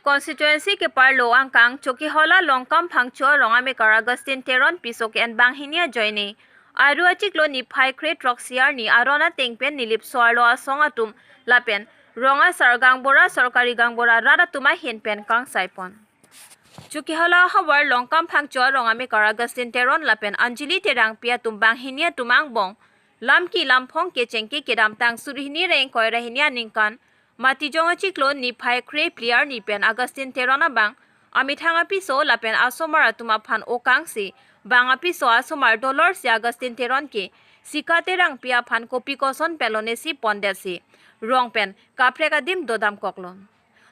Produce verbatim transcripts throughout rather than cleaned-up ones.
Constituency keparlo angkang Chokihola Longkam Phangcho arong amekar Augustine Teron piso ke-en banghini ajoine, Aru achiklo niphai kre throksi arni aron ateng pen Nilip So-arlo asong atum lapen rong asar, gaonbura, sorkari gaonbura rat atum ahin pen kangsai pon. Chokihola havar Longkam Phangcho arong amekar Augustine Teron lapen Anjali Terangpi atum banghini atum angbong lamki lamphong kechengke kedamtang suri hini ra ingkoi ra hini aningkan Matijong achiklo niphai kre phli arni pen Augustine Teron abang amethang apiso lapen asomar atum aphan okangsi bang apiso asomar dolor si Augustine Teron ke Sika Terangpi aphan kopi koson pelone si pondetsi rong pen kaprek adim dodam koklo.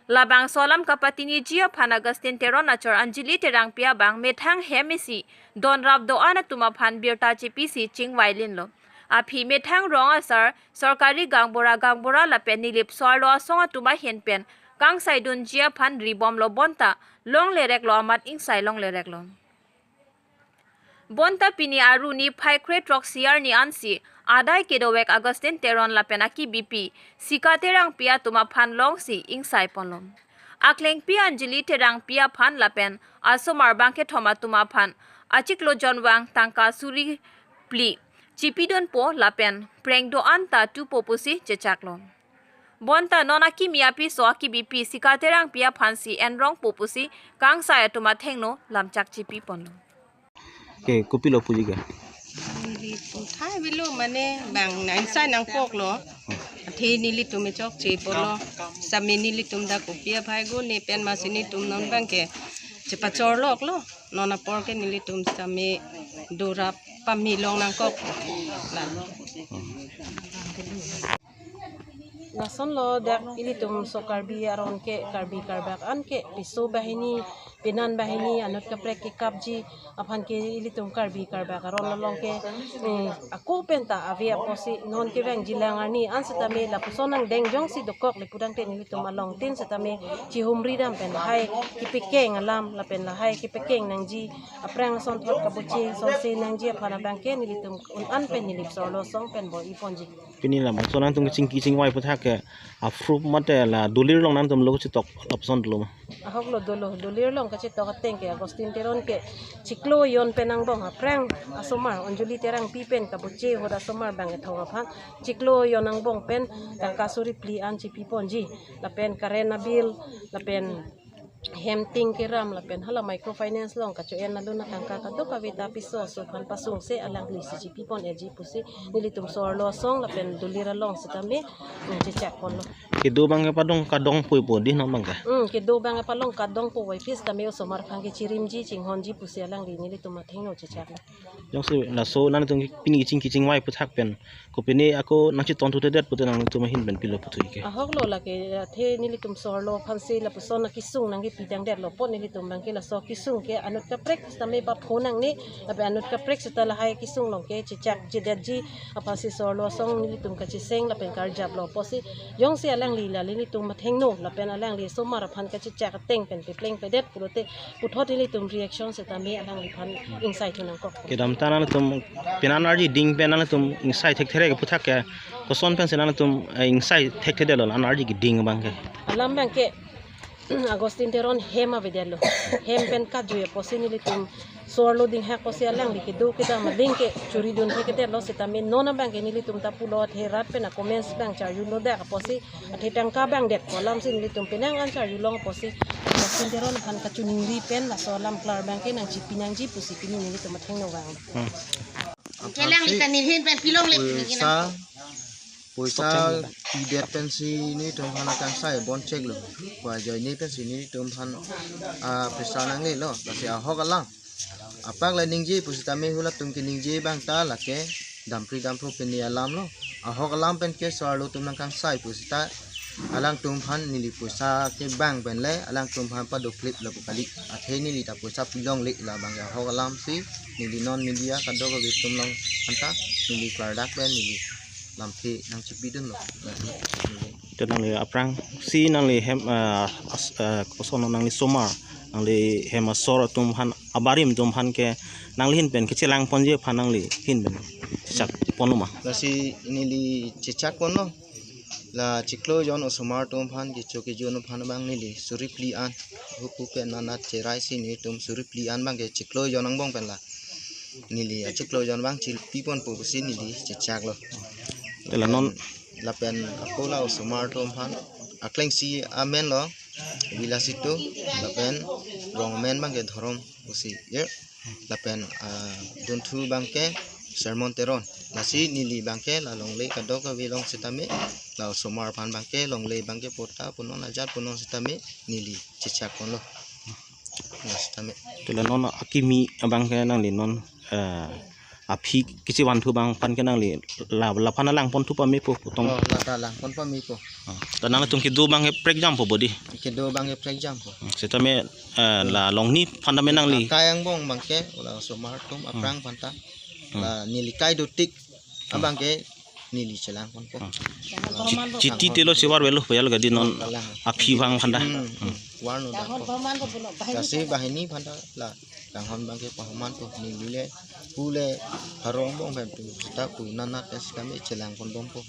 Labangso alam kapatiniji aphan Augustine Teron achor Anjali Terangpi abang methang hem isi donrap do-an atum aphan birta chepisi chingvai linlo. Aphi methang rong asar, sorkari gaonbura gaonbura lapen Nilip So-arlo asong atum ahin pen kangsai dunji aphan ribomlo bonta longlereklo amat ingsai longlereklo. Bonta pini Aru niphai kre throksi arni ansi adai kedovek Augustine Teron lapen akibipi Sika Terangpi atum aphan longsi ingsai ponlo. Aklengpi Anjali Terangpi aphan lapen asomar bangkethom atum aphan achiklo jonvang tangka suri phli chipidunpo lapen preng do-an ta tupo pusi chechaklo. Bonta non akimi apiso akibipi Sika Terangpi aphansi enrongpo pusi kangsai atum athengno lamchak chipi ponlo. Ke kopilo puji ke? Neli pu khai bilo mane bang nang sai nangkoklo. Athe nelitum chokche ponlo. Sami nelitum dak kopi aphai go ne pen masi netum non bangke chepachorloklo. Non apor ke nelitum sami dorap pami long nangkok. Lasonlo dak ilitum so Karbi aron ke Karbi Karbak an ke piso banghini, penan banghini, anut kaprek kekapji aphan ke ilitum Karbi Karbak aron along ke, eh, ako penta ave apotsi non kevangji lang arni an setame lapuson angdeng jongsi dokok le pudangte nelitum along tin setame chihumri dam pen lahai kepekeng alam lapen lahai kepekeng nangji aphrang asonthot kabuche sonse nangji aphan abangke nelitum un-an pen Nilip So-arlo asong pen bor-i ponji. Pini labangso nangtum kechingki chingvai aputhak ke aphrang mate la dolir along nangtum lo chetok lapuson dolo ma? Ahoklo dolo, dolir along kachetok ateng ke Augustine Teron ke chiklo jon pen angbong aphrang asomar Anjali Terangpi pen kabuche ahut asomar bangkethom aphan chiklo jon angbong pen tangka suri phli an chipi ponji lapen current abill lapen hem ting keram lapen hala microfinance along kacho-en alun atangka kadokave ta piso aso aphan pasungse alangli si chipi pon-eji pusi nelitum So-arlo asong lapen dolir along setame, mm, chechak ponlo. Kedo abangke padong kadong puipo dei non abangke? Hmm, kedo abangke padong kadong puvoiphit setame osomar aphan ke chirimji chinghonji pusi alangli nelitum athengno chechaklo. Jongsi laso nangtum pini kechingki chingvai aputhak pen kopine ako nangchetong thuthedet pute nangtum ahin pen pilo puthot ke? Ahoklo lake athe nelitum So-arlo aphansi lapuson akesung nangkepi tangdetlo apot nelitum abangke laso kesung ke anut kaprek setame bapho nangne lapen anut kaprek seta lahai kesung along ke chechakjedetji aphansi So-arlo asong nelitum kacheseng lapen karjaplo apotsi jongsi alangli la nelitum athengno lapen alangli asomar aphan kachechak ateng pen peplengpedet pulote puthot ilitum reaction setame alangliphan ingsai thu nangkok. Kedamtang nangtum penan arji ding pen nangtum ingsai thekthe re aputhak ke koson pensi nangtum, eh, ingsai thekthedetlo an arji keding abangke? Alam abangke Augustine Teron hem avedetlo. Hem pen kajui apotsi nelitum So-arlo dinghak apotsi alangli kedo kedam aling ke churi dun thekthedetlo setame non abangke nelitum ta pulo athe rat pen a-comments abang charjulo dak apotsi athe tangka abang det ko alamsi nelitum penang an charjulong apotsi Augustine Teron aphan kachiningri pen laso alam klar abangke nangchipi nangji pusi pini nelitum athengno vang. Hmm. Kelang aphrangsi lita nilhin pen pilong le poisa, poisa pidet pensi netum aphan akangsai bon cheklo. Pu ajoine pensi netum aphan, ah, poisa nanglelo. Lasi ahok alam. Apak le ningje pusitame halatum keningje abang ta lake dampri damphro pini alam lo. Ahok alam pen ke So-arlo atum nangkangsai pusita alangtum aphan neli poisa kevang pen le alangtum aphan padoklip lapu kali. Athe neli ta poisa pilongle labang ahok alamsi neli non media kadokave atum along aphan ta neli klardak pen neli lamthe nangchipidunlo. Te nangli aphrangsi nangli hem, ah, as-, ah, koson nangli somar, nangli hem asor atum aphan, abarim atum aphan ke nanglihin pen kechelang ponji aphan nanglihin pen chechak ponlo ma? Lasi neli chechak ponlo. La chiklo jon osomar atum aphan kecho kejun aphan abang neli suri phli an, hupu pen nanat cherai si netum suri phli an abang ke chiklo jon angbong pen la neli achiklo jon abang chilpi ponpo pusi neli chechaklo. Te la non lapen ako la osomar atum aphan akleng isi amen lo Vilasitu, lapen rong amen abang ke Dhorom pusi ir, lapen ah, dunthu abang ke Sermon Teron. Lasi neli abang ke la longle kadokave along sitame, la osomar aphan abang ke longle abang ke pota punon ajat punon sitame neli chechak ponlo. La sitame. Te la non akimi abang ke nangli non eh, aphi kisi vanthu abang aphan ke nangli la laphan alang ponthu pame po putong. Oh, la ta lang pon pame po. Ah, ta nangtum kedo abang ke prekjampo bodi. Kedo abang ke prekjampo. Hmm, sitame eh, la longni aphan tame nangli. Kai angbong abang ke la osomar atum aphrang aphan ta. Hmm. La neli kai dotik abang ke neli chelang ponpo. Hmm. Chiti telo sivar velo payal gadi non. Kalang. Aphi abang aphan ta. Hmm. Hmm. War no da. Kasi banghini aphan ta la kanghon abang ke pahoman po, neli le pu le pharo angbong pen pu ta pu nanat sitame chelang ponbompo.